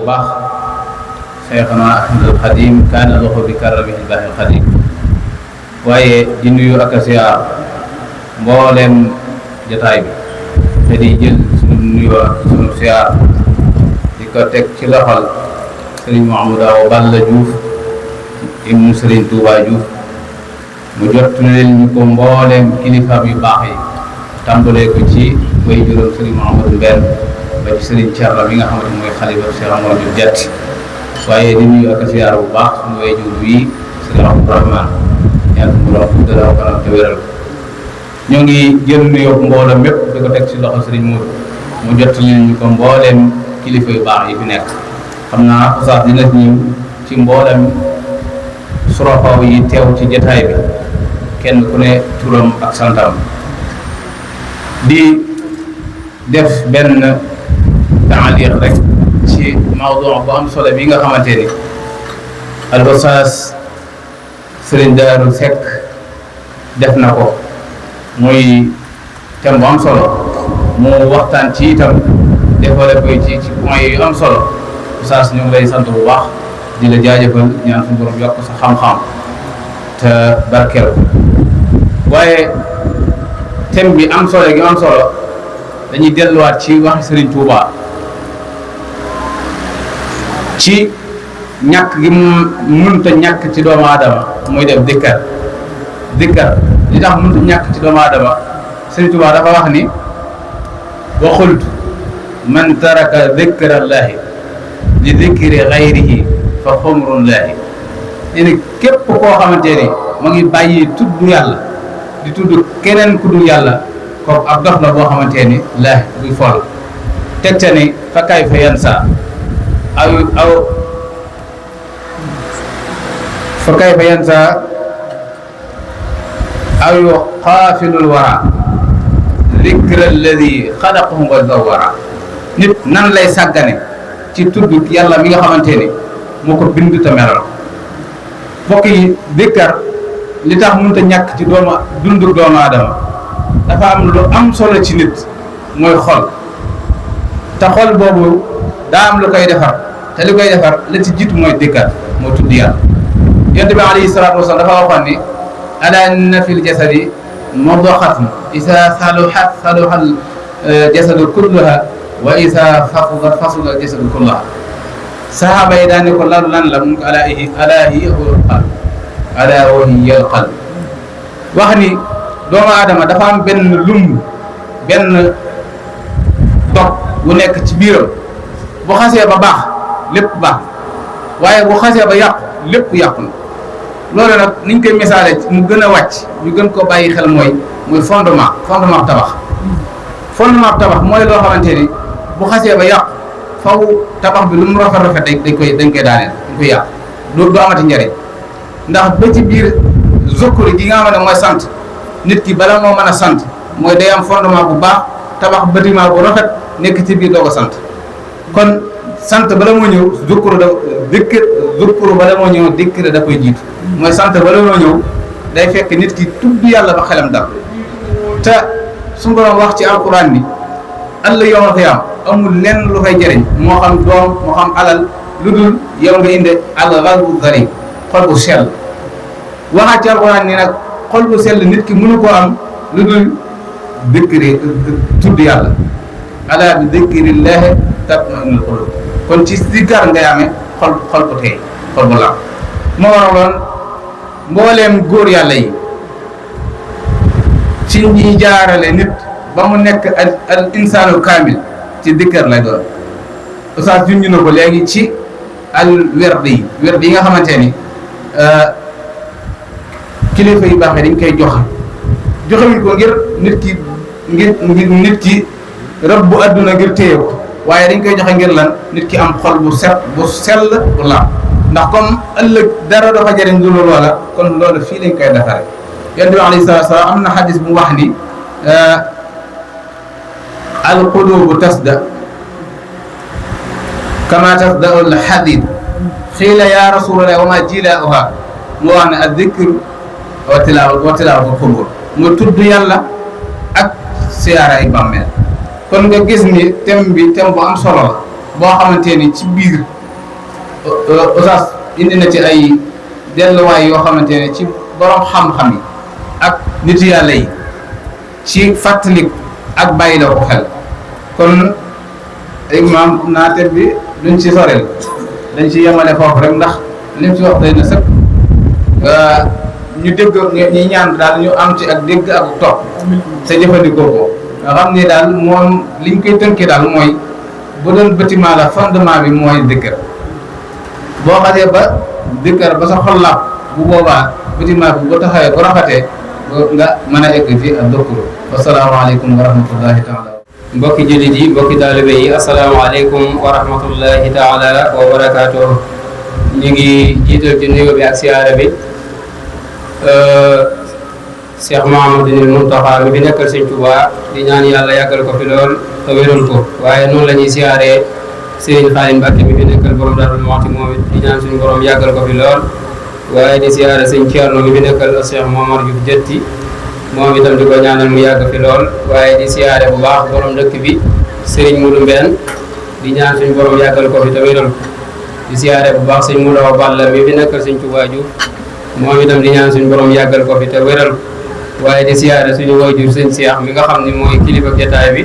bu baax Cheikhuna Ahmadul Xadim kaana lahu bi karamihi baaxil Xadim waaye di nuyu ak a siyaar mbooleem jotaay bi te di jël sunu nuyoo ak sunu siyaar di ko teg ci loxol Serigne Mouhamadou Awa Balla Diouf ibnu Serigne Touba Diouf mu jottali ñu ko mbooleem kilifaam yu baax yi tàmbalee ko ci way juróom Serigne Mouhamadou Mbène ba ci Serigne Thierno bi nga xamante mooy xalifa Cheikh Amadou Diouf Diatty waaye di nuyu ak siyaar bu baax suñu way jur bii Serigne Abdourahmane yàlla mu doon dara kanam te wéral ñoo ngi jël nuyoo mboolem mépp di ko teg ci loxo Serigne Modou mu jottali ñu ko mbooleem kilifa yu baax yi fi nekk xam naa oustaz dina ñëw ci mboolem surafaw yi teew ci jotaay bi kenn ku ne turam ak santam di def benn taaliq rek ci mawdu bu am solo bi nga xamante ni al oustaz Serigne Darou Seck def na ko muy thème bu am solo mu waxtaan ci itam développé ci point yu am solo oustaz ñu ngi lay sant bu baax di la jaajëfal ñaan suñu borom yokk sa xam-xam te barkeel waaye thème bi am solo gi am solo dañuy delluwaat ci waxi Serigne Touba ci ñàkk gi mu mënta ñàkk ci doomu aadama muy def dikkar li tax mënta ñàkk ci doomu aadama Serigne Touba dafa wax ni wa qultu man taraka dikrallahi li dikri gayrihi fa xumrullahi ni képp koo xamante ni mu ngi bàyyi tudd yàlla di tudd keneen ku dul yàlla kooku ab dox la boo xamante ni la buy fol tegte ni fa kayfa yansa fa kayfa yansa aw xaafilul wara dikra alladi xalaqahum wa zawwara nit nan lay sàggane ci tudd yàlla mi nga xamante ni moo ko bind te melal mbokk yi dikkar li tax mënut a ñàkk ci dundu doomu aadama dafa am lu am solo ci nit mooy xol te xol boobu daa am lu koy defar te li koy defar la ci jiitu mooy dikkar moo tudd yàlla yonent bi alayhi salaatu wasalaam dafa waxoon ni ala inna fil jasadi mudghatan isa saluhat saluhal jasadu kulluha wa isa fasadat fasada jasadu kulluha sahaaba yi daan ne ko lan la mun ko ala hiya qalb ala wa hiya al qalb wax ni doomu aadama dafa am benn dog bu nekk ci biiram bu xasee ba baax lépp baax waaye bu xasee ba yàqu lépp yàqu na loolu nag niñ koy misaale mu gën a wàcc ñu gën ko bàyyi xel mooy fondement tabax mooy loo xamante ni bu xasee ba yàqu faw tabax bi lu mu rafet dañ koy daaneel dañ koy yàqu du amati njëriñ ndax ba ci biir zokkuri gi nga xam ne mooy sant nit ki bala moo mën a sant mooy day am fondement bu baax tabax bâtiment bu rafet nekk ci biir doo ko sant kon sant bala moo ñëw zukkuru bala moo ñëw dikkir da koy jiitu mooy sant bala moo ñëw day fekk nit ki tudd yàlla ba xelam dal te suñu borom wax ci alquran ni ëllëg yawmal qiyaam amul lenn lu fay jëriñ moo xam doom moo xam alal lu dul yow nga indi al-qalbu saliim xol bu sell waxaat ci alquran ni nag xol bu sell nit ki mënu koo am lu dul dikkiri tudd yàlla ala bi dikrillaahi tatma'innul quluub kon ci zikkar ngay amee xol bu teey xol bu laab moo waraloon mbooleem góor yàlla yi ci ñi jaarale nit ba mu nekk al insaanu kaamil ci dikkar lay doon oustaz junj na ko léegi ci al werd yi nga xamante ni kilifa yu baax dañ koy joxewuñ ko ngir nit ki rëbb bu adduna ngir téye ko waaye dañ koy joxe ngir lan nit ki am xol bu sell bu laab ndax comme ëllëg dara dafa jëriñ lu loola kon loolu fii lañ koy defaree yonent bi alayhi salaatu wa salaam am na xadis bu wax ni al qulubu tasda kama tasda al hadid xiila ya rasulallah wa ma jilaa'uha mu wax ne ad dikru wa tilaawatul qubur mu tudd yàlla ak siyaara ay bàmmeel kon nga gis ni thème bu am solo la boo xamante ni ci biir Oustaz indi na ci ay delluwaay yoo xamante ne ci borom xam-xam yi ak nitu yàlla yi ci fàttali ak bàyyi la ko xel kon imam naater bi duñ ci sorel dañ ci yemale foofu rek ndax lim ci wax day na sëkk ñu dégg ñi ñaan daal ñu am ci ak dégg ak topp te jëfandikoo ko nga xam ne daal moom liñ koy tënkee daal mooy bu doon bâtiment la fondement bi mooy dëkkër boo xasee ba dëkkër ba sa xol laab bu boobaa bâtiment bi bu taxawee bu rafetee nga mën a egg ci ak dokkuru wasalaamaaleykum wa rahmatullahi taala mbokki jullit yi mbokki taalibe yi asalaamaaleykum wa rahmatullahi taala wa barakaatuh ñu ngi jiital ci nuyoo bi ak siyaara bi Cheikh Mouhamadou Mountakha mi fi nekkal Sëñ Tuubaa di ñaan yàlla yàggal ko fi lool te wéral ko waaye noonu la ñuy siyaaree Serigne Khadim Mbacké mi fi nekkal borom Darou Mouhty moom it di ñaan suñu borom yàggal ko fi lool waaye di siyaare Sëñ Thierno mi fi nekkal Cheikh Momar Diouf Diatty moom itam di ko ñaanal mu yàgg fi lool waaye di siyaare bu baax borom dëkk bi Serigne Moudou Mbène di ñaan suñu borom yàggal ko fi te wéral ko di siyaare bu baax Sëñ Moudou Balla mi fi nekkal Sëñ Tuubaa Diouf moom itam di ñaan suñu borom yàggal ko fi te wéral ko waaye di siyaare suñu waajur Sëñ Cheikh mi nga xam ni mooy kilifa jotaay bi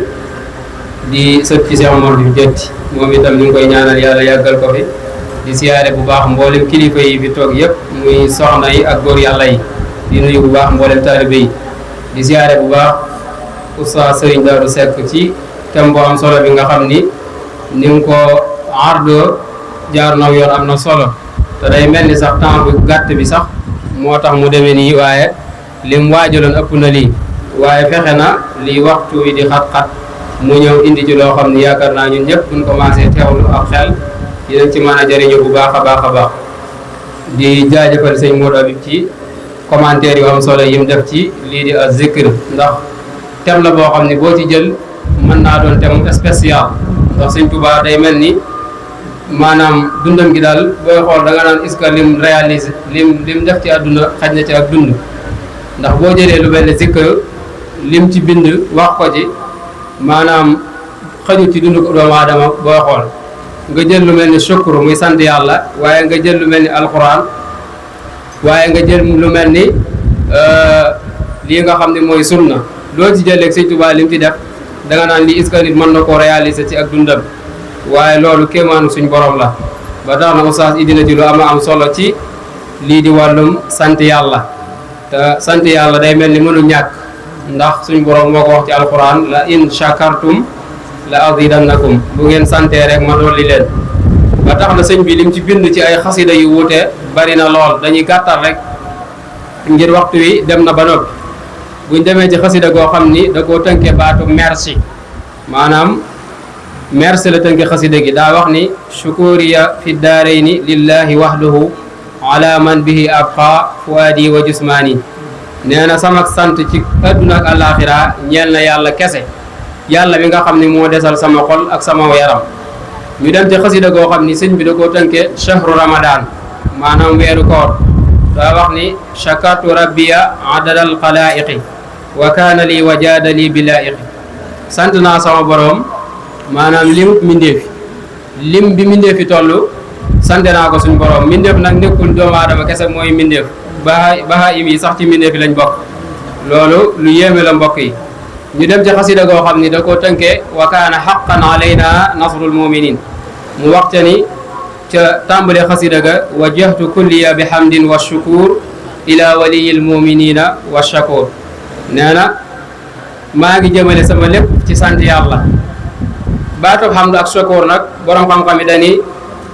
di sët ci Cheikh Momar Diouf Diatty moom itam ñu ngi koy ñaanal yàlla yàggal ko fi di siyaare bu baax mboolem kilifa yi fi toog yëpp muy soxna yi ak góor yàlla yi di nuyu bu baax mboolem taalibe yi di siyaare bu baax Oustaz Serigne Darou Seck ci thème bu am solo bi nga xam ni mu ko ardo jaar naw yoon am na solo te day mel ni sax temps bu gàtt bi sax moo tax mu demee nii waaye lim waajaloon ëpp na lii waaye fexe na lii waxtu wi di xat-xat mu ñëw indi ci loo xam ni yaakaar naa ñun ñëpp buñ commencé teewlu ak xel dinañ ci mën a jëriñu bu baax a baax a baax di jaajëfal sëñ Modou Habib ci commentaire yu am solo yi mu def ci lii di az-zikr ndax thème la boo xam ni boo ci jël mën naa doon thème spécial ndax sëñ Touba day mel ni maanaam dundam gi daal booy xool da nga naan est-ce que lim réalise lim def ci àdduna xaj na ci ak dund ndax boo jëlee lu mel ne zikr lim ci bind wax ko ci maanaam xaju ci dund ko doomu aadama booy xool nga jël lu mel ni shukru muy sant yàlla waaye nga jël lu mel ni alquran waaye nga jël lu mel ni lii nga xam ne mooy sunna loo ci jëlee Sëñ Tuubaa lim ci def da nga naan lii est-ce que nit mën na koo réaliser ci ak dundam waaye loolu kéemaanu suñ borom la ba tax na oustaz indi na ci lu am solo ci lii di wàllum sant yàlla te sant yàlla day mel ni mënu ñàkk ndax suñ borom moo ko wax ci alquran la in shakartum la azidannakum bu ngeen santee rek ma dolli leen ba tax na sëñ bi lim ci bind ci ay xasida yu wuute bari na lool dañuy gàttal rek ngir waxtu wi dem na ba noppi buñ demee ci xasida goo xam ni da koo tënke baatu merci maanaam merci la tënke xasida gi daa wax ni shukuriya fi daarayni lillahi wahdahu ala man bihi abqa fuadi wa jusmaani nee na sama sant ci adduna ak àllaaxira ñeel na yàlla kese yàlla mi nga xam ni moo desal sama xol ak sama yaram ñu dem ci xasida goo xam ni sëñ bi da koo tënke shahru ramadan maanaam weeru koor daa wax ni shakartu rabbiya adadal xalaiqi wa kaana li wa jaada li bilaiqi sant naa sama borom maanaam limut mindeefi lim bi mindeefi toll sant naa ko suñu borom mindeef nag nekkul doomu aadama kese mooy mindeef baha im yi sax ci mindeefi lañ bokk loolu lu yéeme la mbokk yi ñu dem ci xasida goo xam ni da koo tënkee wa kaana haqqan alayna nasrul muminin mu waxte ni ca tàmbale xasida ga wajjahtu kulliya bi hamdin wa shukur ila waliyil muminina wa shakur nee na maa ngi jëmale sama lépp ci sant yàlla baatub hamdu ak shukur nag borom xam-xam yi dani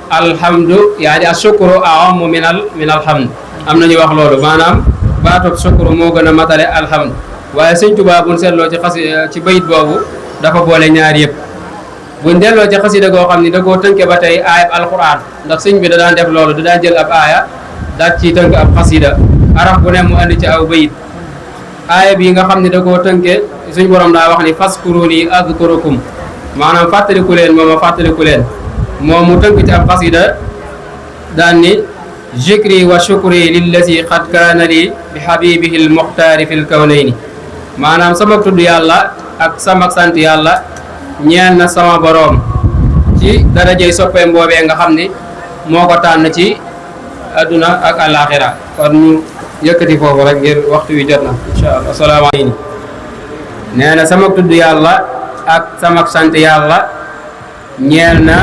alhamdu yaani ashukuru a'ammu min alhamd am na ñu wax loolu maanaam baatub shukuru moo gën a matale alhamdu waaye sëñ Tuubaa buñ seetloo ci bayit boobu dafa boole ñaar yëpp buñ delloo ci xasida goo xam ni da koo tënke ba tey aayab alquran ndax sëñ bi da daan def loolu da daan jël ab aaya daat ci tënk ab xasida araf bu ne mu andi ci aw bayit aaya bi nga xam ni da koo tënke suñ borom daa wax ni faskuruni azkurukum maanaam fàttaliku leen mooma fàttaliku leen moom mu tënk ci ab xasida daan ni jikri wa shukri lillazi qad kaana li bi habibihi almuxtaari fi lkawnayni maanaam sama tudd yàlla ak sama sant yàlla ñeel na sama boroom ci darajey soppeem boobee nga xam ni moo ko tànn ci adduna ak àllaaxira kon ñu yëkkati foofu rek ngir waxtu wi jot na incha allah asalaamaaleykum. nee na sama tudd yàlla ak sama sant yàlla ñeel na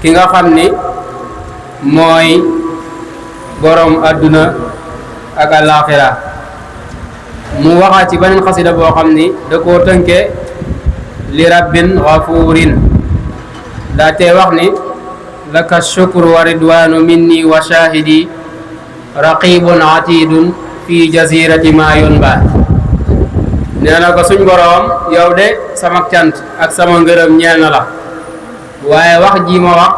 ki nga xam ni mooy borom adduna ak àllaaxira mu waxaat ci beneen xasida boo xam ni da koo tënke li rabbin gafuurin daa tee wax ni laka shukru wa ridwanu minni wa shahidi raqibun atidun fi jazirati ma yunba. nee na ko suñ boroom yow de sama cant ak sama ngërëm ñeel na la waaye wax ji ma wax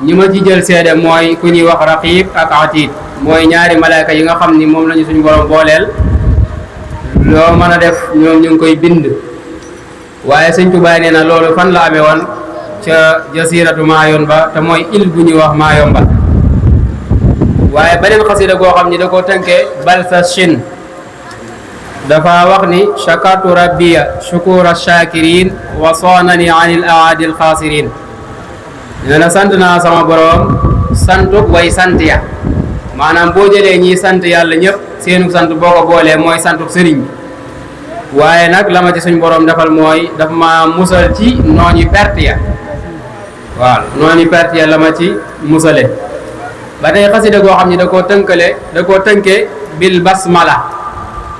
ñi ma ci jël seede mooy ku ñuy wax raqib ak atid mooy ñaari malaaka yi nga xam ni moom lañu suñ boroom booleel loo mën a def ñoom ñu ngi koy bind. waaye sëñ Tuubaa nee na loolu fan la amee woon ca jasiratu Mayumba te mooy île bu ñuy wax Mayumba. waaye beneen xasida goo xam ni da koo tënkee balsa shin dafa wax ni shakartu rabbiya shukura shakirin wa soonani anil aadil xaasirin. nee na sant naa sama boroom santuk way sant ya maanaam boo jëlee ñiy sant yàlla ñëpp seenu sant boo ko boolee mooy santuk sëriñ bi. waaye nag la ma ci suñ boroom defal mooy dafa ma musal ci nooñu perte ya waaw nooñu perte ya la ma ci musale. ba tey xasida goo xam ni da koo tënkee bil basmala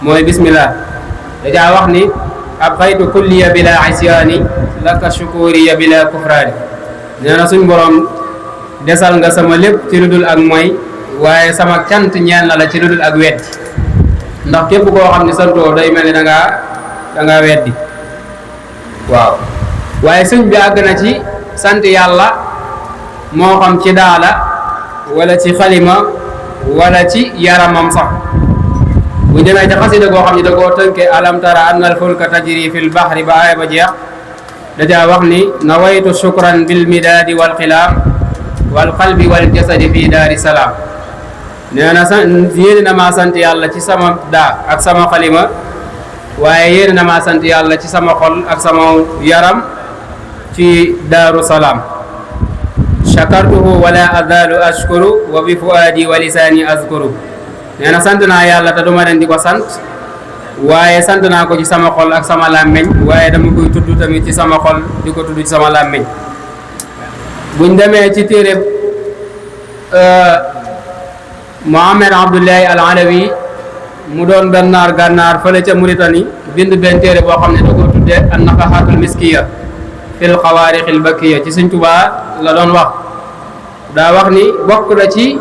mooy bismillah dajaa wax ni ab xaytu kulliya bila isyaani laka shukuriya bila kufraani. nee na suñ boroom desal nga sama lépp ci lu dul ak mooy waaye sama cant ñeel na la ci lu dul ak weddi ndax képp koo xam ne santoo day mel ni da ngaa weddi waaw. waaye sëñ bi àgg na ci sant yàlla moo xam ci daala wala ci xalima wala ci yaramam sax bu demee ca xasida goo xam ne da koo tënke alam tara anna al fulka tajri fil bahri ba aaya ba jeex dajaa wax ni nawaytu shukran bil midaadi wal xilaam wal qalbi wal jasadi fi daari salaam. nee na yéene na maa sant yàlla ci sama daa ak sama xalima waaye yéene na maa sant yàlla ci sama xol ak sama yaram ci daaru salaam. shakartuhu wala azalu ashkuru wa bi fuaadi wa lisaani azkuru. nee na sant naa yàlla te duma leen di ko sant waaye sant naa ko ci sama xol ak sama làmmiñ waaye dama koy tudd tamit ci sama xol di ko tudd ci sama làmmiñ. buñ demee ci téere Mohamed Abdullahi al Alawi mu doon benn naar gànnaar fële ca Mauritanie bind benn téere boo xam ne da ko tuddee an nafahatul miskiya fil xawaarixil bakkiya ci Sëñ Tuubaa la doon wax. daa wax ni bokk na ci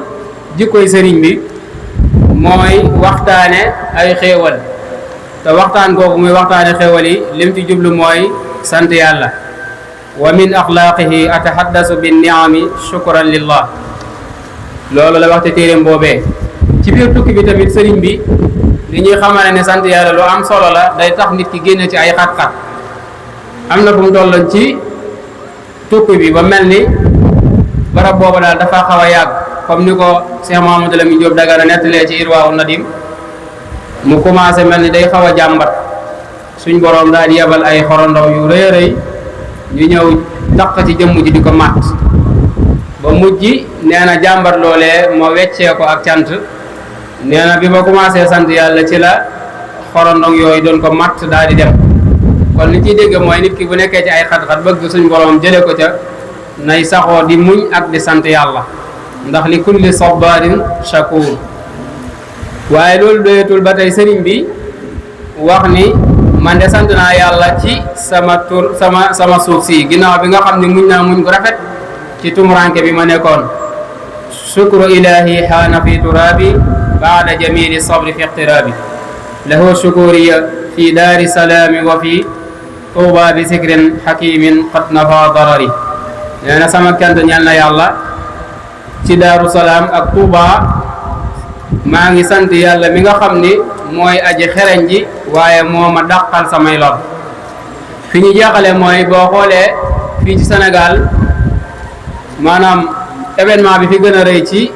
jikkoy sëriñ bi mooy waxtaane ay xéewal te waxtaan kooku muy waxtaane xéewal yi lim ci jublu mooy sant yàlla. wa min axlaaqihi atahaddasu bin niami shukran lillah. loolu la wax te téeréem boobee. ci biir tukki bi tamit sëriñ bi li ñuy xamane ne sant yàlla lu am solo la day tax nit ki génn ci ay xat-xat. am na fu mu tolloon ci tukki bi ba mel ni barab booba daal dafa xaw a yàgg comme ni ko Cheikh Mouhamadou Lamine Diop Dagana nettalee ci Irwaawu Nadim mu commencé mel ni day xaw a jàmbat suñ boroom daal di yebal ay xorondom yu rëy a rëy ñu ñëw daq ci jëmm ji di ko màtt ba mujj nee na jàmbat loolee moo weccee ko ak cant. nee na bi ma commencé sant yàlla ci la xorondong yooyu doon ko matt daal di dem. kon li ciy dégg mooy nit ki bu nekkee ci ay xat-xat bëgg suñ borom jële ko ca nay saxoo di muñ ak di sant yàlla ndax li kulli sabarin shakur. waaye loolu doyatul ba tey sëriñ bi wax ni man de sant naa yàlla ci sama suuf si ginnaaw bi nga xam ne muñ naa muñ ko rafet ci tumuranke bi ma nekkoon. shukru ilahi xaana fi turabi baada jamili sabri fi iqtirabi lahu shukuriya fi daari salaami wa fi tuuba bi sikrin hakimin qad nafa darari. nee na sama cant ñal na yàlla ci daaru salaam ak tuuba maa ngi sant yàlla mi nga xam ni mooy aji xereñ ji waaye moo ma dàqal samay lor. fi ñu jeexale mooy boo xoolee fii ci Sénégal maanaam événement bi fi gën a rëy ci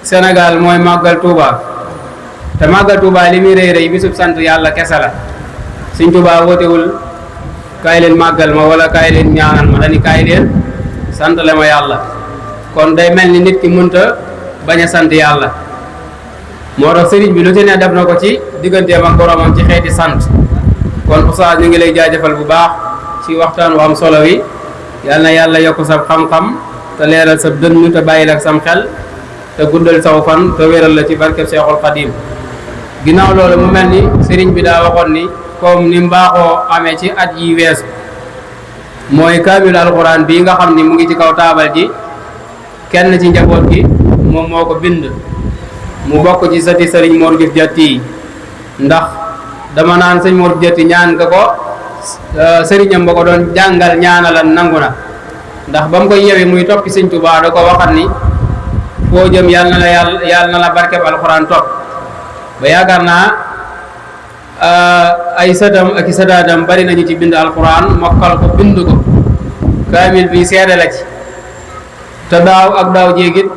Sénégal mooy màggal Touba te màggal Touba li muy rëy rëy bisub sant yàlla kese la. Sëñ Touba wootewul kaay leen màggal ma wala kaay leen ñaanal ma dañu kaay leen sant le ma yàlla kon day mel ni nit ki mënta bañ a sant yàlla moo tax sëriñ bi lu ci ne def na ko ci digganteem ak boromam ci xeeti sant kon oustaz ñu ngi lay jaajëfal bu baax ci waxtaan wu am solo wi yal na yàlla yokk sa xam-xam te leeral sa dënn te bàyyil ak sam xel te guddal saw fan te wéral la ci barkeb Seexul Xadim ginnaaw loolu mu mel ni sëriñ bi daa waxoon ni comme ni mbaaxoo amee ci at yi weesu mooy kaamil alxuraan bii nga xam ni mu ngi ci kaw taabal ji kenn ci njaboot gi moom moo ko bind mu bokk ci sati sëriñ Mor Diouf Diatty ndax dama naan sëñ Mor Diouf Diatty ñaan nga ko sëriñam ba ko doon jàngal ñaanala nangu na ndax ba mu koy yewi muy toppi sëñ Tuubaa da ko waxat ni foo jëm yàlla na la barkeb alxuraan topp ba yaakaar naa ay sëtam ak i sëtaatam bari nañu ci bind alxuraan mokkal ko bind ko kaamil bi seede la ci te daaw ak daaw jéegit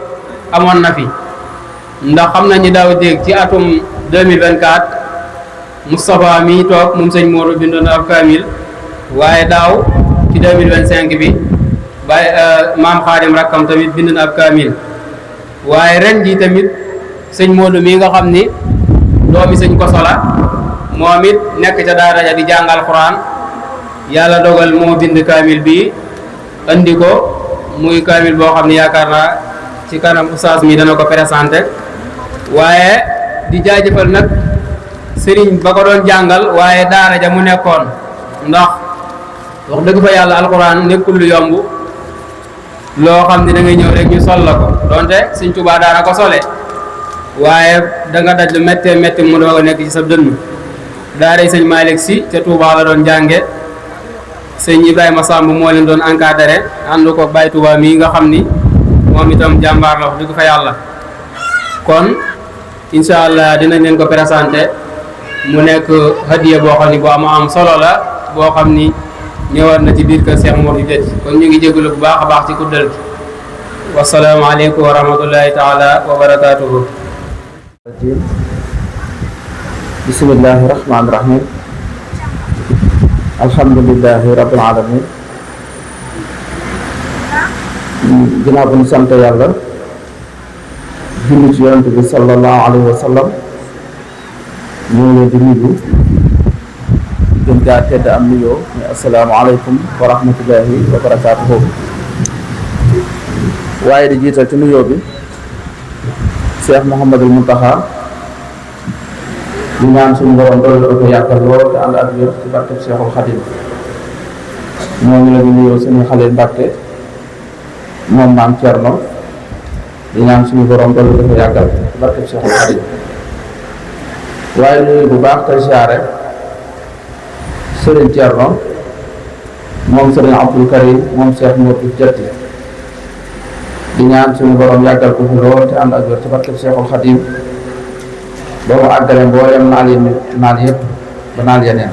amoon na fi ndax xam nañu daaw jéeg ci atum 2024 Moustapha mi toog moom sëñ Modou bindoon na ab kaamil waaye daaw ci 2025 bi bay maam Xaadim rakkam tamit bind na ab kaamil waaye ren ji tamit sëñ Modou mi nga xam ni doomi sëñ Koso la moom it nekk ca daara ja di jàngal Alxuraan yàlla dogal moo bind kaamil bi andi ko muy kaamil boo xam ne yaakaar naa ci kanam oustaz mi dana ko présenté waaye di jaajëfal nag sëriñ ba ko doon jàngal waaye daara ja mu nekkoon ndax wax dëgg fa yàlla alxuraan nekkul lu yomb loo xam ne da ngay ñëw rek ñu sol la ko donte sëñ Tuubaa daana ko sole waaye da nga daj lu méttee métti mu doog a nekk ci sa dënn daaray sëñ Malick Si ca Touba la doon jànge sëñ Ibrahima Samb moo leen doon encadré ànd ko Baye Touba mii nga xam ni moom itam jàmbaar la wax dëgg fa yàlla kon incha allah dinañ leen ko présenté mu nekk hadiya boo xam ni bu am solo la boo xam ni ñëwaat na ci biir kër Cheikh Mor Diouf kon ñu ngi jégalu bu baax a baax ci kuddal gi wasalaamaaleykum wa rahmatullahi taala wa barakaatuhu. bismillahi rahmaani rahim alhamdulilahi rabbil alamin ginnaaw bu ñu sant yàlla julli ci yonent bi sallallahu alayhi wa sallam ñu ngi leen di nuyu gën gaa tedd am nuyoo ne assalaamu aleykum wa rahmatullahi wa barakaatuhu waaye di jiital ci nuyoo bi Cheikh Mouhamadul Mountakha di ñaan suñu borom doole ko yàggal lool te ànd ak wér ci barkeb Cheikhul Khadim ñoo ngi la di nuyoo suñu xale Mbàkke moom maam Thierno di ñaan suñu borom doole ko yàggal ci barkeb Cheikhul Khadim waaye nuyu bu baax tey siyaare Serigne Thierno moom Serigne Abdoul Karim moom Cheikh Mor Diouf Diatty di ñaan suñu borom yàggal ko fi lool te ànd ak wér ci barkeb Cheikhul Khadim ba mu àggale mboolem naal yi naal yëpp ba naal yeneen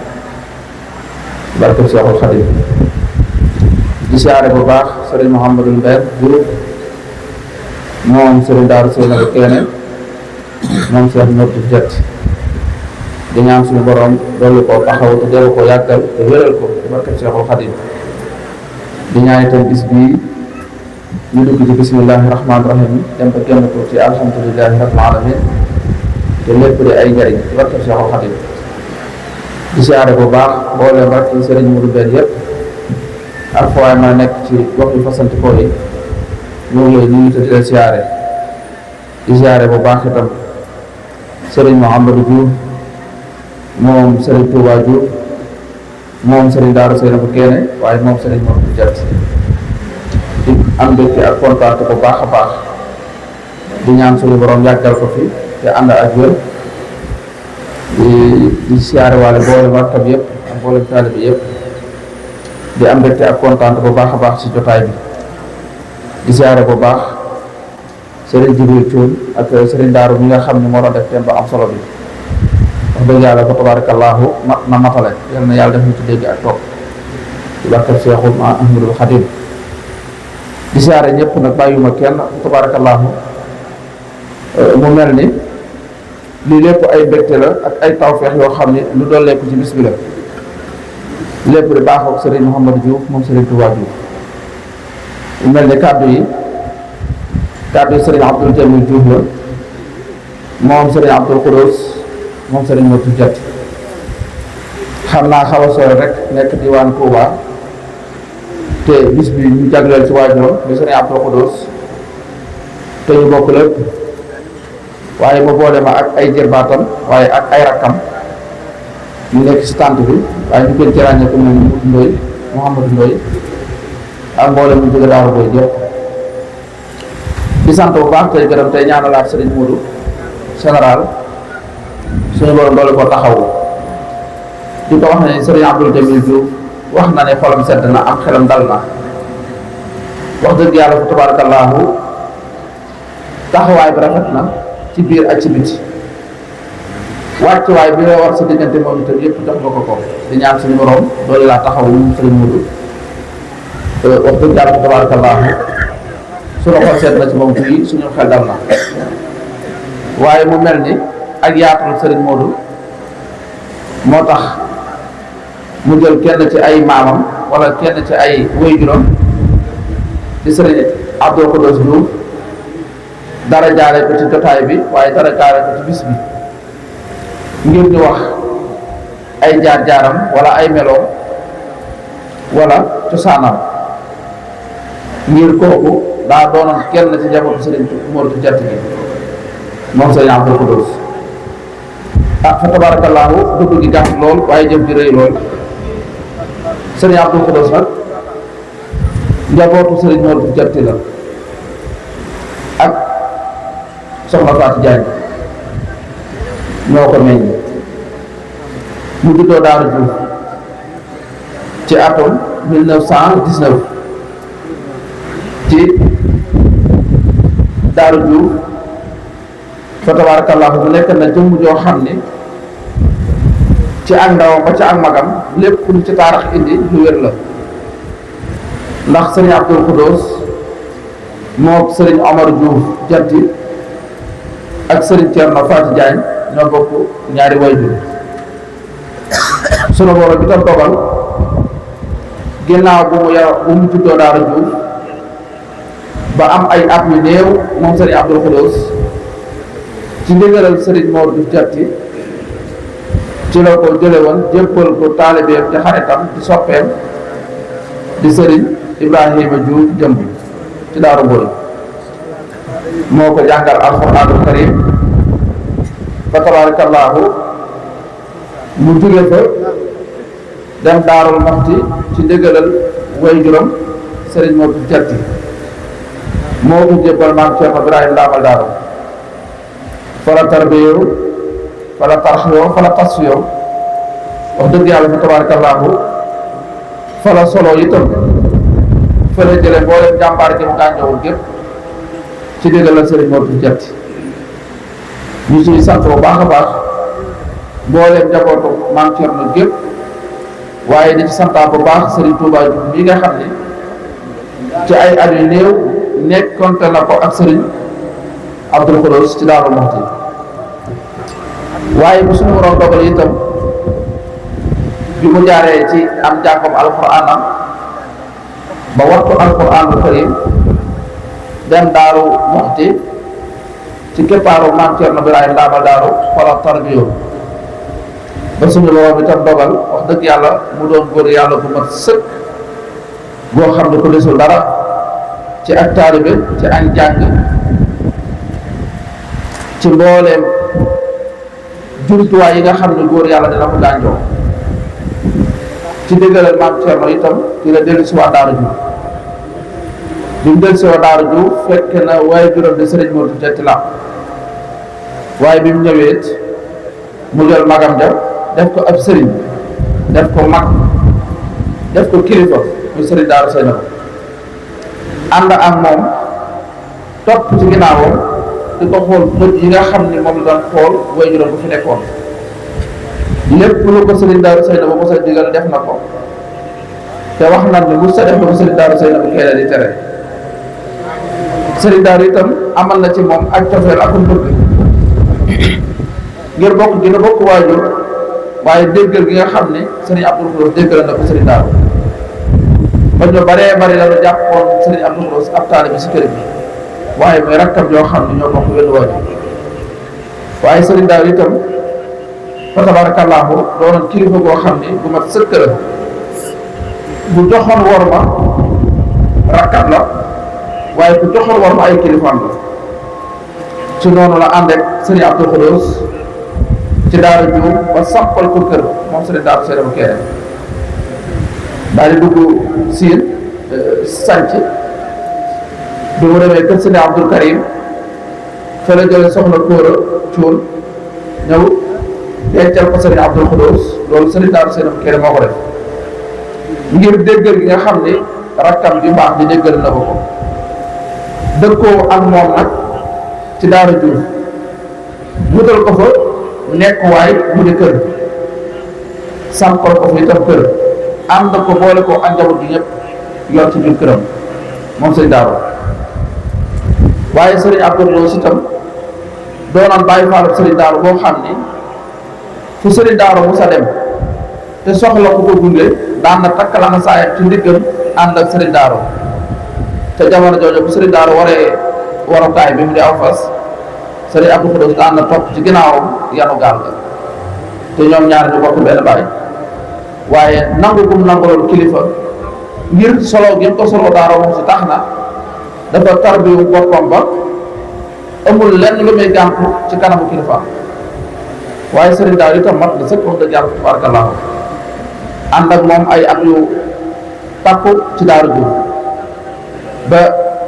barkeb Cheikhul Khadim di siyaare bu baax Serigne Mouhamadou Mbaye Diouf moom Serigne Darou Seynabou Kéné moom Cheikh Mor Diouf Diatty di ñaan suñu borom dolli koo taxaw te dellu ko yàggal te wéral ko barkeb Cheikhul Khadim di ñaan itam bis bii ñu dugg ci bismillahi rahmaani rahim dem ba génn ko ci alhamdulillahi rabbil alamin te lépp di ay njariñ ci barkeb Cheikhul Khadim di siyaare bu baax mboolem rek ci sëriñ Mourou Bène yëpp ak foo waay ma nekk ci gox yu fasantikoo yi ñu ngi lay nuyu te di leen siyaare di siyaare bu baax itam sëriñ Mouhamadou Diouf moom sëriñ Touba Diouf moom sëriñ Darou Seynabou Kéné waaye moom sëriñ Mor Diouf Diatty di am mbégte ak kontaan bu baax a baax di ñaan suñu borom yàggal ko fi te ànd ak wér di siyaare waale mboolem wartab yëpp ak mboolem taalibe yëpp di am mbégte ak kontaan bu baax a baax ci jotaay bi di siyaare bu baax Serigne Jibril Thioune ak Serigne Darou mi nga xam ne moo doon def thème ba am solo bi wax dëgg yàlla fa tabarakallahu mat na matale yal na yàlla def ñu ci dégg ak toog ci barkeb Cheikhul Ahmadul Khadim di siyaare ñëpp nag bàyyuma kenn fa tabarakallahu mu mel ni lii lépp ay mbégte la ak ay tawfeex yoo xam ne lu dooleeku ci bis bi la lépp di baaxoo Serigne Mouhamadou Diouf moom Serigne Touba Diouf mel ni kàddu yi sëriñ Abdul Jamil Diouf la moom sëriñ Abdul Xudoos moom sëriñ Modou Diatty xam naa xaw a sore rek nekk diwaan Touba te bis bi ñu jagleel ci waajuram bi sëriñ Abdul Xudoos te ñu bokk lépp waaye mu boole ma ak ay jërbaatam waaye ak ay rakkam ñu nekk ci tànt bi waaye ñu gën ci ràññee ko moom Mouhamadou Ndoye ak mboole mu jóge Daaru Boy jëpp di sant bu baax tey gërëm tey ñaanalaat sëriñ Modou général suñu borom doole ko taxawu di ko wax ne sëriñ Abdul Jamil Diouf wax na ne xolam sedd na am xelam dal na wax dëgg yàlla fa tabaarakallaahu taxawaay bi rafet na ci biir ak ci biti wàccuwaay bi nga war sa diggante moom itam yëpp jox nga ko di ñaan suñu borom doole laa taxawu moom sëriñ Modou wax dëgg yàlla fa tabaarakallaahu suñu xol seet na ci moom fii suñu xel dal na waaye mu mel ni ak yaatal sëriñ Modou moo tax mu jël kenn ci ay maamam wala kenn ci ay waajuram di sëriñ Abdou Xudoos Diouf dara jaare ko ci jotaay bi waaye dara jaare ko ci bis bi ngir ñu wax ay jaar-jaaram wala ay meloom wala cosaanam ngir kooku daa doonoon kenn ci njabootu sëriñ Modou Diatty gi moom sëriñ Abdou Xudoos fa tabaarakallaahu dugg gi gàtt lool waaye jëm ji rëy lool sëriñ Abdou Xudoos nag njabootu sëriñ Modou Diatty la ak soxna Fatou Diagne ñoo ko meññ mu juddoo Daaru Diouf ci atum 1919 ci Daaru Diouf fa tabaarakallaahu bu nekk na jëmm joo xam ne ci ak ndawam ba ci ak magam lépp lu ci taarix indi lu wér la ndax sëriñ Abdul Xudoos moo sëriñ Omar Diouf Diatty ak sëriñ Thierno Fatou Diagne ñoo bokk ñaari waajur sunu borom bi tam dogal ginnaaw bu mu juddoo Daaru Diouf ba am ay at yu néew moom sëriñ Abdul Xudoos ci ndigalal sëriñ Modou Diatty ci la ko jële woon jéppal ko taalibeem di xaritam di soppeem di sëriñ Ibrahima Diouf jëmb ci Daaru Boy moo ko jàngal alxuraanul karim fa tabaarakallaahu mu jóge fa dem Daarul Muxti ci ndigalal waajuram sëriñ Modou Diatty moo ko jébbal maam Cheikh Ibrahima Ndaamal Daaru fa la tarbiyoo fa la tarxiyoo fa la tasfiyoo wax dëgg yàlla fa tabaarakallaahu fa la solo itam fa la jële mboolem jàmbaar gi mu gànjowul gépp ci ndigalal sëriñ Modou Diatty ñu ciy sant bu baax a baax mboolem njabootu maam Cerno gépp waaye di ci santaa bu baax sëriñ Touba Diouf mi nga xam ne ci ay at yu néew nekkonte na ko ak sëriñ Abdul Xudoos ci Daaru Muxti waaye bu suñu borom dogal itam bi mu jaaree ci am jàngam alxuraanam ba wattu alxuraanul karim dem Daaru Muxti ci keppaaru maam Cerno Birahim Ndaamal Daaru wala tarbiyo ba suñu borom itam dogal wax dëgg yàlla mu doon góor yàlla bu mat sëkk boo xam ne ko desul dara ci ak taalibe ci ak jàng ci mbooleem jumtuwaay yi nga xam ne góor yàlla dina ko gànjoo ci déggalal maam Cerno itam ci la dellu si waa Daaru Diouf bi mu dellu si waa Daaru Diouf fekk na waaye juróom de sëriñ Modou Diatty la waaye bi mu ñëwee mu jël magam ja def ko ab sëriñ def ko mag def ko kilifa muy sëriñ Daaru Seynabou ànd ak moom topp ci ginnaawam di ko xool bët yi nga xam ne moom la doon xool way juróom bu fi nekkoon lépp lu ko sëriñ Daaru Seynabou mos a digal def na ko te wax na ne mu sa def na ko sëriñ Daaru Seynabou kee di tere sëriñ Daaru itam amal na ci moom ak cofeel ak bëgg ngir bokk gën a bokk waajur waaye déggal gi nga xam ne sëriñ Abdul Xudoos déggal na ko sëriñ Daaru ba ñu baree bari la ñu jàppoon sëriñ Abdou Khoudoss ab taalibe bi si kër bi waaye mooy rakkam yoo xam ne ñoo bokk wenn waajur waaye sëriñ Daaru itam fa tabaarakallaahu doonoon kilifa goo xam ne bu mat sëkk la bu joxoon wor ma rakkam la waaye ku joxoon wor ma ay kilifaam la ci noonu la ànd ak sëriñ Abdou Khoudoss ci daara Diouf ba sampal ko kër moom sëriñ Daaru Seydou bu Kéré daal di dugg siin sanc bi mu demee kër sëriñ Abdul Karim fa la jële soxna Kóora Cuun ñëw dencal ko sëriñ Abdou Khoudoss loolu sëriñ Daaru Seydou bu Kéré moo ko def ngir déggal gi nga xam ne rakkam bi baax di déggal na ko dëkkoo ak moom nag ci daara Diouf wutal ko fa nekk waay mu di kër sampal ko fa itam kër ànd ko boole ko ak njaboot gi ñëpp yor ci biir këram moom sëriñ Daaru waaye sëriñ Abdou Khoudoss itam doonoon bàyyi faalub sëriñ Daaru boo xam ni fu sëriñ Daaru mu sa dem te soxla ku ko gunge daan na takk la na saayam ci ndiggam ànd ak sëriñ Daaru te jamono jooju bu sëriñ Daaru waree warukaay bi mu di aw fas sëriñ Abdou Khoudoss daan na topp ci ginnaawam yanu gaal ga te ñoom ñaar ñu bokk benn baay waaye nangu gum nanguloon kilifa ngir solo gi ko solo Daaru moom si tax na dafa tarbiyu boppam ba amul lenn lu muy gàntu ci kanamu kilifa waaye sëriñ Daaru itam mat na sëkk wax dëgg yàlla tabarakallahu ànd ak moom ay at yu takku ci Daaru Diouf ba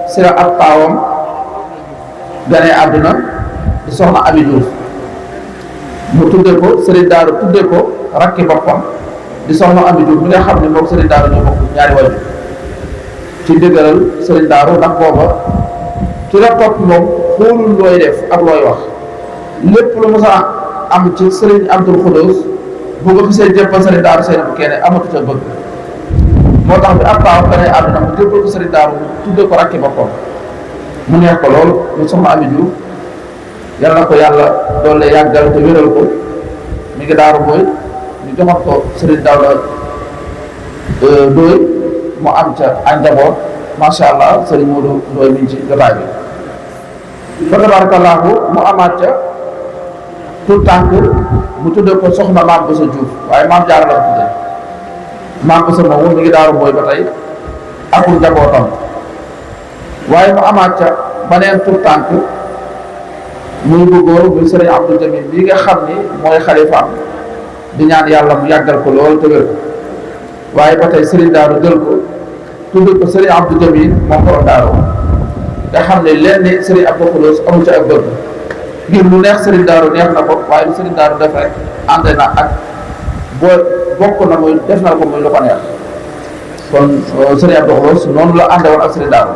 sira ab taawam ganee àdduna di soxna Abi Diouf mu tudde ko sëriñ Daaru tudde ko rakki boppam di soxna Abi Diouf mi nga xam ne moom sëriñ Daaru ñoo bokk ñaari waju ci dëgëral sëriñ Daaru ndax booba ki la topp moom xoolul looy def ak looy wax lépp lu mos a am ci sëriñ Abdou Khoudoss bu ko gisee jébbal sëriñ Daaru Seydou bu Kéré amatu ca bëgg moo tax bi ab taaw ganee àdduna mu jébbal ko sëriñ Daaru tudde ko rakki boppam mu neex ko lool mu soxna Abi Diouf yal na ko yàlla doole yàggal te wéral ko mi ngi Daaru Boy ñu joxat ko sëriñ Daawda Dooy mu am ca ak njaboot macha allah sëriñ Modou Dooy mi ngi ci jotaay bi fa tabarakallahu mu amaat ca tout tànk mu tudde ko soxna Maam Boussa Diouf waaye Maam Jaara la ko tudde Maam Boussa moomu mi ngi Daaru Boy ba tey akul njabootam waaye mu amaat ca baneen tout tànk muy bu góor muy sëriñ Abdou Jamil bii nga xam ni mooy xalifaam di ñaan yàlla mu yàggal ko lool te wér waaye ba tey sëriñ Daaru jël ko tudd ko sëriñ Abdou Jamil moom borom Daaru nga xam ne leen ni sëriñ Abdou Khoudoss amu ci ak bëgg ngir lu neex sëriñ Daaru neex na ko waaye lu sëriñ Daaru def rek ànd na ak bokk na muy def na ko muy lu ko neex kon sëriñ Abdou Khoudoss noonu la ànde woon ak sëriñ Daaru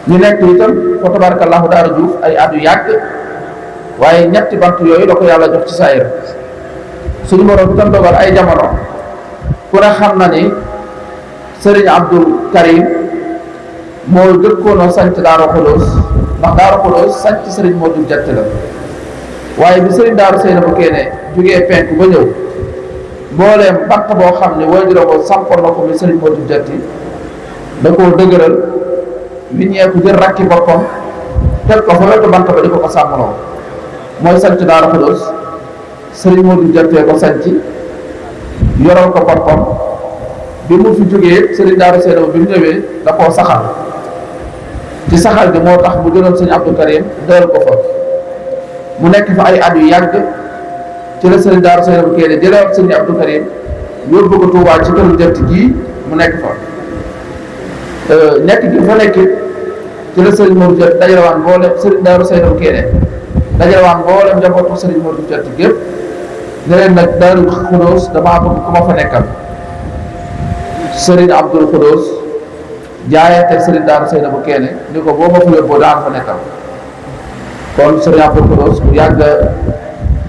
ñu nekk itam fa tabarakallahu Daaru Diouf ay at yu yàgg waaye ñetti bant yooyu la ko yàlla jox ci saayir suñu borom itam dogal ay jamono ku ne xam na ni sëriñ Abdul Karim moo jëkkoonoo sanc Daaru Khoudoss ndax Daaru Khoudoss sanc sëriñ Modou Jett la waaye bi sëriñ Daaru Seydou bu Kéré jógee penk ba ñëw mbooleem bant boo xam ne waajur ko sampoon na ko mi sëriñ Modou Jett da koo dëgëral li ñeeku jël rakki boppam teg ko fa wetu bant ba di ko sàmmaloo mooy sanc Daaru Khoudoss sëriñ Modou Jettee ko sanc yoral ko boppam bi mu fi jógee sëriñ Daaru Seydou bi mu ñëwee da koo saxal ci saxal bi moo tax mu jëloon sëriñ Abdou Karim dëral ko fa mu nekk fa ay at yu yàgg ci la sëriñ Daaru Seydou bu Kéré jëlee sëriñ Abdou Karim yóbbu ko Tuubaa ci këru Jett gii mu nekk fa nekk gi fa nekk ci la sëriñ Modou Jett dajalewaan mboolem sëriñ Daaru Seydou bu Kéré dajalewaan mboolem njabootu sëriñ Modou Jett gépp ne leen nag Daaru Khoudoss damaa bëgg ku ma fa nekkal sëriñ Abdou Khoudoss jaayante sëriñ Daaru Seydou bu Kéré ni ko boo ma fa yóbboo daan fa nekkal kon sëriñ Abdou Khoudoss bu yàgg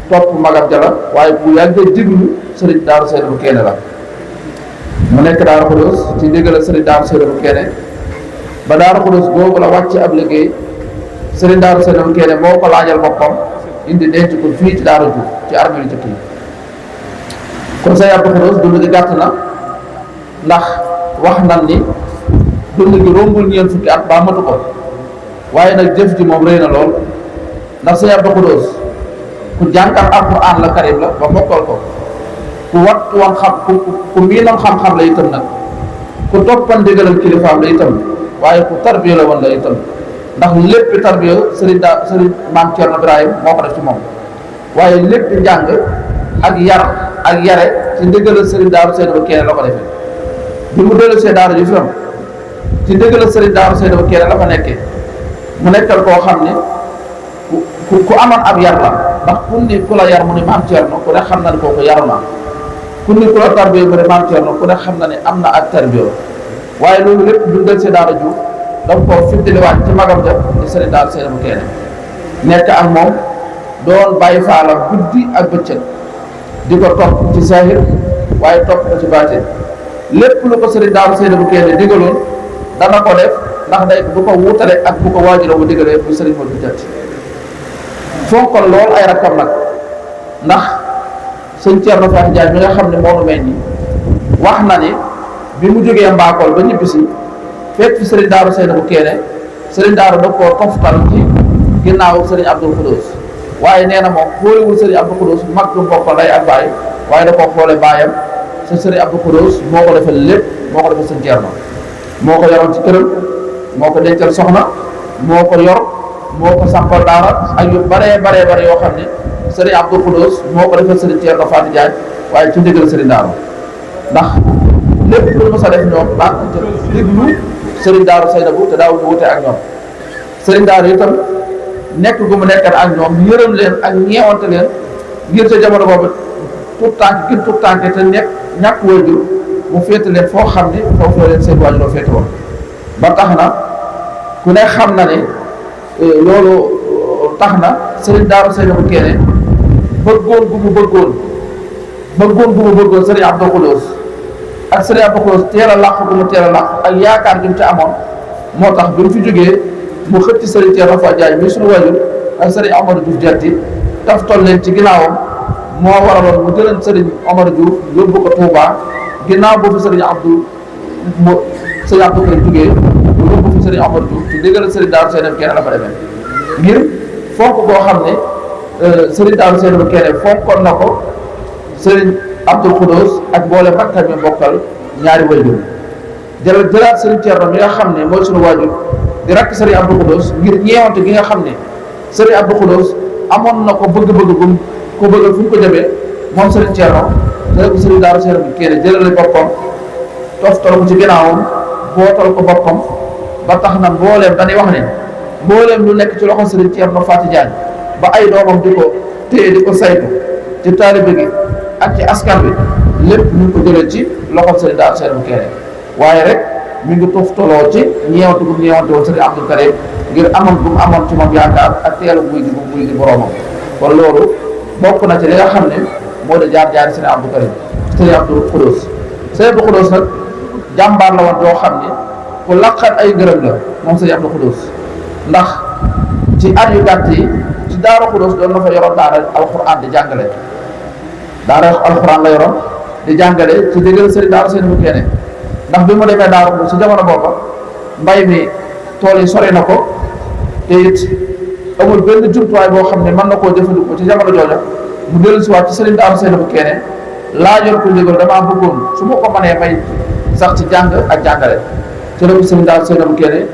topp magam jala waaye bu yàgg diglu sëriñ Daaru Seydou bu Kéré la mu nekk Daaru Khoudoss ci ndigal sëriñ Daaru Seydou bu Kéré ba Daaru Khoudoss boobu la wàcc ab liggéey sëriñ Daaru Seydou bu Kéré moo ko laajal boppam indi denc ko fii ci Daaru Diouf ci armée jëkk yi kon sëriñ Abdou Khoudoss dund gi gàtt na ndax wax nan ni dund gi rombul ñeent fukki at ba matu ko waaye nag jëf ji moom rëy na lool ndax sëñ Abdou Khoudoss ku jàngal alquran la karim la ba mokkal ko ku wat woon xam ku miinoon xam-xam la itam nag ku toppan ndigalal kilifaam la itam waaye ku tarbiya la woon la itam ndax lépp tarbiya sëriñ maam Thierno Ibrahim moo ko def ci moom waaye lépp njàng ak yar ak yare ci ndigalal sëriñ Daaru Seydou Kéré la ko defee bi mu dellu see daara ju fi am ci ndigalal sëriñ Daaru Seydou Kéré la fa nekkee mu nekkal koo xam ne ku amoon ab yar la ndax ku ni ku la yar mu ne maam Thierno ku ne xam na ne kooku yaru na ku ni ku la tarbiya mu ne maam Thierno ku ne xam na ne am na ak tarbiya waaye loolu lépp du del see daara ju daf koo fiddiliwaat ci magam ja di sëriñ Daaru Seydou Kéré nekk ak moom doon bàyyi faala guddi ak bëccëg di ko topp ci zahir waaye topp ko ci baatin lépp lu ko sëriñ Daaru Seydou Kéré digaloon dana ko def ndax day du ko wuutale ak bu ko waajuroo bu digalee bu sëriñ Modou Diaty fonkoon lool ay rakkam nag ndax sëñ Thierno Faty Diagne mi nga xam ne moo nu mel nii wax na ni bi mu jógee Mbakol ba ñibbisi fekk fi sëriñ Daaru Seydou Kéré sëriñ Daaru da koo toftal ci ginnaaw sëriñ Abdou Khoudoss waaye nee na moom xoolewul sëriñ Abdou Khoudoss mag du mbokk lay ak baay waaye da koo xoole baayam sa sëriñ Abdou Khoudoss moo ko defal lépp moo ko defal sëñ Thierno moo ko yoroon ci këram moo ko dencal soxna moo ko yor moo ko sampal daara ak yu baree yoo xam ne sëriñ Abdou Khoudoss moo ko defal sëriñ Thierno Faty Diagne waaye ci ndigal sëriñ Daaru ndax lépp lu mos a def ñoom daan déglu sëriñ Daaru Seydou te daaw ñu wute ak ñoom sëriñ Daaru itam nekk gu mu nekkan ak ñoom yërëm leen ak ñeewante leen ngir sa jamono boobu tout tànk te ñàkk waajur mu féete leen foo xam ne foofu la leen seen waajuroo féete woon ba tax na ku ne xam na ne loolu tax na sëriñ Daaru Seydou Kéré bëggoon gu mu bëggoon sëriñ Abdou Khoudoss ak sëriñ Abdou Khoudoss teel a làqu gu mu teel a làqu ak yaakaar gi mu ci amoon moo tax bi mu fi jógee mu xëcc sëriñ Thierno Faty Diagne mi suñu waajur ak sëriñ Amadou Diouf Diaty taftal leen ci ginnaawam moo waraloon mu jëleen sëriñ Omar Diouf yóbbu ko Touba ginnaaw boobu sëriñ Abdou Kéré jógee mu yóbbu fi sëriñ Omar Diouf ci ndigal sëriñ Daaru Seydou Kéré la fa demee ngir fonk boo xam ne sëriñ Daaru Seydou Kéré fonkoon na ko sëriñ Abdou Khoudoss ak boole rakkam mi bokkal ñaari waajur jëlaat sëriñ Thierno mi nga xam ne mooy suñu waajur di rakk sëriñ Abdou Khoudoss ngir ñeewante gi nga xam ne sëriñ Abdou Khoudoss amoon na ko bëgg-bëgg gum ko bëggal fu ñu ko jëmee moom sëriñ Thierno jël ko sëriñ Daaru Seydou Kéré jëlale boppam toftal ko ci ginnaawam bootal ko boppam ba tax na mbooleem dañuy wax ne mbooleem lu nekk ci loxo sëriñ Thierno Faty Diagne ba ay doomam di ko téye di ko saytu ci taalibe gi ak ci askan bi lépp ñu ngi ko jëlee ci loxo sëriñ Daaru Seydou Kéré waaye rek mi ngi toftaloo ci ñeewante gu ñeewante woon sëriñ Abdou Karim ngir amoon bu mu amoon ci moom yaakaar ak teelu buy gi bu buy gi boroomam kon loolu bokk na ci li nga xam ne moo di jaar sëriñ Abdou Karim sëriñ Abdou Khoudoss sëriñ Abdou Khoudoss nag jàmbaar la woon doo xam ne ku laqat ay ngërëm la moom sëriñ Abdou Khoudoss ndax ci at yu gàtt yi ci Daaru Khoudoss doon na fa yoroon daara alxuraan di jàngale daara alxuraan la yoroon di jàngale ci déggal sëriñ Daaru Seydou Kéré ndax bi mu demee Daaru Khoudoss ci jamono booba mbay mi tool yi sori na ko te it amul benn jumtuwaay boo xam ne mën na koo jëfandikoo ci jamono jooja mu dellu si waat ci sëriñ Daaru Seydou Kéré laajoon ko ndigal damaa bëggoon su ma ko mënee may sax ci jàng ak jàngale ci la ko sëriñ Daaru Seydou Kéré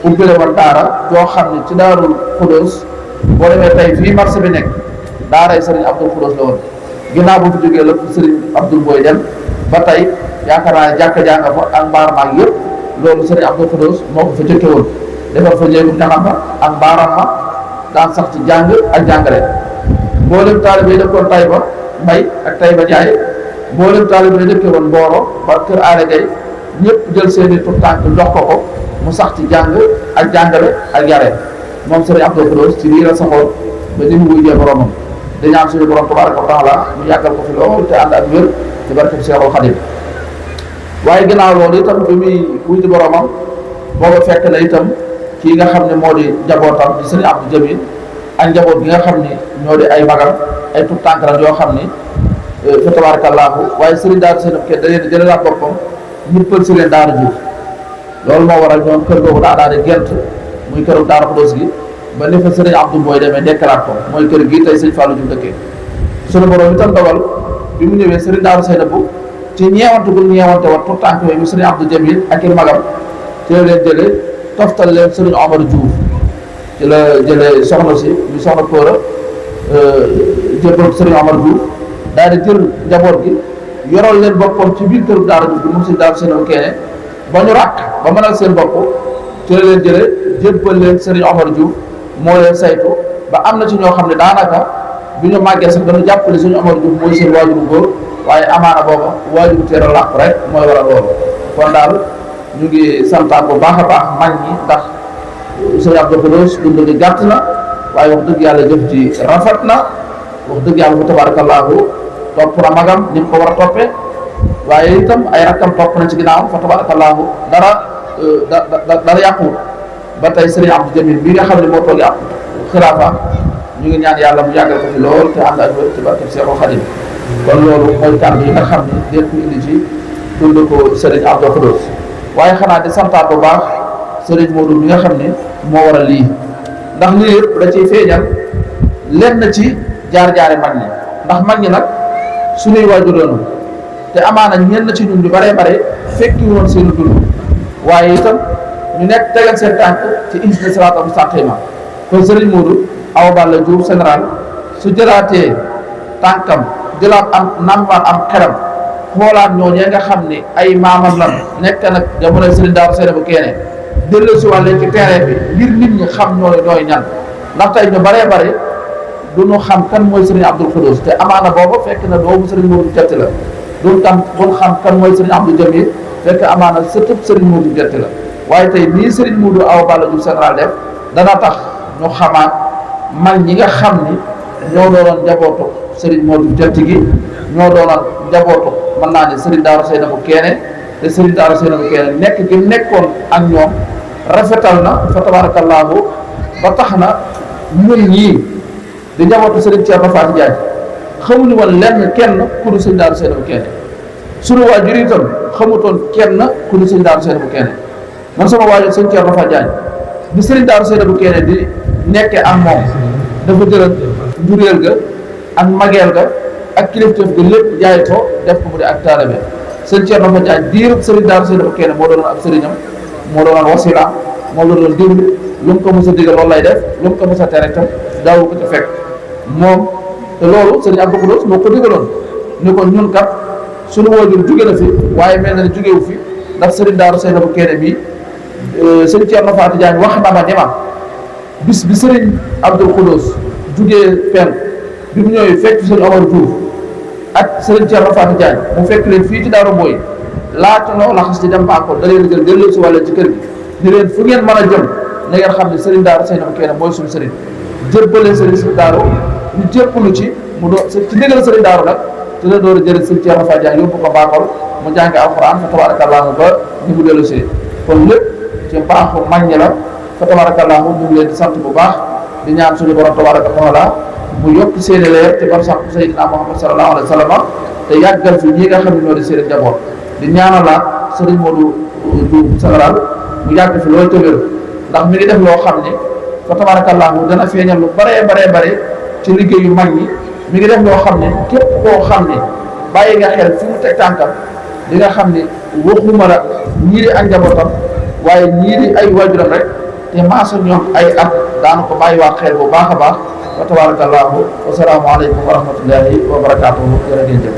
ubbile woon daara joo xam ne ci Daaru Khoudoss boo demee tey fii marché bi nekk daaray sëriñ Abdou Khoudoss la woon ginnaaw bu fi jógee la sëriñ Abdoul Boy dem ba tey yaakaar naa ne jàkka jàng fa ak mbaar maag yëpp loolu sëriñ Abdou Khoudoss moo ko fa jëkke woon defar fa njëgu kanam ba ak mbaaram ma daan sax ci jàng ak jàngale mboolem taalibe yi dëkkoon Taïba Mbay ak Taïba Jaay mboolem taalibe yi dëkke woon Mboro ba kër Aale Gay ñëpp jël seeni tur tànk jox ko mu sax ci jàng ak jàngale ak yare moom sëriñ Abdou Khoudoss ci lii la saxoon ba ni mu wujjee boromam di ñaan suñu borom tabaraka wa taala mu yàggal ko fi lool te ànd ak wér ci barkeb Seexul Xadim waaye ginnaaw loolu itam bi muy wujji boromam booba fekk na itam kii nga xam ne moo di njabootam di sëriñ Abdou Jamil ak njaboot gi nga xam ne ñoo di ay magam ay tout tànk la yoo xam ni fa tabarakallahu waaye sëriñ Daaru Seydou Kéré da leen jëlalaat boppam ñëppal si leen daara Juuf loolu moo waral ñoom kër googu daa daal di gent muy këru Daara Xudoos gi ba ni fa sëriñ Abdou Mboy demee dekkalaat ko mooy kër gii tey sëñ Fallou Diouf dëkkee sunu borom itam dogal bi mu ñëwee sëriñ Daaru Seynabou ci ñeewante gu ñeewante wat pour tànk yooyu mu sëriñ Abdou Jamil ak i magam ci la leen jëlee toftal leen sëriñ Omar Diouf ci la jëlee soxna si ñu soxna Kóora jébbal sëriñ Omar Diouf daal di jël njaboot gi yoral leen boppam ci biir këru Daara Diouf bi moom sëriñ Daaru Seynabou keneen ba ñu ràkk ba mënal seen bopp ci la leen jëlee jébbal leen sëriñ Omar Diouf moo leen saytu ba am na ci ñoo xam ne daanaka bi ñu màggee sax dañu jàppale suñu Omar Diouf mooy seen waajuru góor waaye amaana booba waajuru teel a làpp rek mooy waral loolu kon daal ñu ngi santaat bu baax a baax mag ñi ndax sëñ Abdou Khoudoss dund gi gàtt na waaye wax dëgg yàlla jëf ci rafet na wax dëgg yàlla fa tabaarakallaahu topp na magam ni mu ko war a toppee waaye itam ay rakkam topp na ci ginnaawam fa tabaarakallaahu dara yàquwul ba tey sëriñ Abdou Jamil bi nga xam ne moo toogee ab xilaafa ñu ngi ñaan yàlla mu yàggal ko fi lool te ànd ak wér ci barkeb Seexul Xadiim kon loolu mooy kàddu yi nga xam ne déet ku indi ci dund ko sëriñ Abdou Khoudoss waaye xanaa di santaat bu baax sëriñ Modou bi nga xam ne moo waral lii ndax lii yëpp da ciy feeñal lenn ci jaar-jaari mag ñi ndax mag ñi nag suñuy waajuroon te amaana ñenn ci ñun ñu baree bare fekki woon seen dund waaye itam ñu nekk tegal seen tànk ci ihdinas siraatal mustaqiim kon sëriñ Modou Awa Balla Diouf général su jëlaatee tànkam jëlaat am nambaat am xelam xoolaat ñooñee nga xam ne ay maamam lan nekk nag jamonoy sëriñ Daaru Seynabou Kéné dellu si wàlle ci terrain bi ngir nit ñi xam ñooy ñan ndax tey ñu baree bare du ñu xam kan mooy sëriñ Abdou Khoudoss te amaana booba fekk na doomu sëriñ Modou Jatti la duñ xam kan mooy sëriñ Abdou Jamil fekk amaana sëtëb sëriñ Modou Jatti la waaye tey nii sëriñ Modou Awa Balla Diouf général def dana tax ñu xamaat mag ñi nga xam ni ñoo doonoon njabootu sëriñ Modou Jatti gi ñoo doonoon njabootu mën naa ne sëriñ Daaru Seynabou Kéné te sëriñ Daaru Seynabou Kéné nekk gi nekkoon ak ñoom rafetal na fa tabaarakallaahu ba tax na ñun ñii di njabootu sëriñ Thierno Faty Diagne xamuñu woon lenn kenn ku dul sëriñ Daaru Seynabou Kéné sunu waajur itam xamutoon kenn ku dul sëriñ Daaru Seynabou Kéné man sama waajur sëriñ Thierno Faty Diagne bi sëriñ Daaru Seynabou Kéné di nekkee am moom dafa jëlal njuréel ga ak mageel ga ak kilifteef ga lépp jaay ko def ko mu di ak taalibe sëriñ Thierno Faty Diagne diirub sëriñ Daaru Seynabou Kéné moo doonoon ab sëriñam moo doonoon wasila moo doonoon dimbali lu mu ko mos a digal loolu lay def lu mu ko mos a tere itam daawu ko ci fekk moom te loolu sëriñ Abdou Khoudoss moo ko digaloon ni ko ñun kat suñu waajur jóge na fi waaye mel na ne jógewu fi ndax sëriñ Daaru Seynabou Kéné bi sëriñ Thierno Faty Diagne wax na ma ni ma bis bi sëriñ Abdou Khoudoss jugee pen bi mu ñëwee fekk sëriñ Omar Diouf ak sëriñ Thierno Faty Diagne mu fekk leen fii ci Daaru Mboy laata noo laxas di dem Mbakol da leen jël delloo si wàlla ci kër gi ni leen fu ngeen mën a jëm na ngeen xam ne sëriñ Daaru Seynabou Kéné mooy suñu sëriñ jébbalee sëriñ si Daaru ñu jéppalu ci mu doon ci ndigal sëriñ Daaru nag ci la door a jëlee sëriñ Thierno Faty Diagne yóbbu ko Mbakol mu jànge alxuraan fa tabaarakallaahu ba ñu mu dellu si kon lépp ci mbaaxu mag ñi la fa tabaarakallaahu ñu ngi leen di sant bu baax di ñaan suñu borom tabaaraka taala mu yokk seeni leer te bar sax Seydina Muhammad sallallahu alayhi wa sallam te yàggal fi ñi nga xam ne ñoo di seen njaboot di ñaanalaat sëriñ Modou Diouf général mu yàgg fi loolu tëwér ndax mi ngi def loo xam ne fa tabaarakallaahu dana feeñal lu bare ci liggéeyu mag ñi mi ngi def loo xam ne képp koo xam ne bàyyi nga xel fi mu teg tànkam di nga xam ne waxuma la ñii di ak njabootam waaye ñii di ay waajuram rek te maasa ñoom ay at daana ko bàyyiwaat xel bu baax a baax wa tabaarakallaahu wa salaamu aleykum wa rahmatullahi wa barakaatuhu jërë ngeen jëf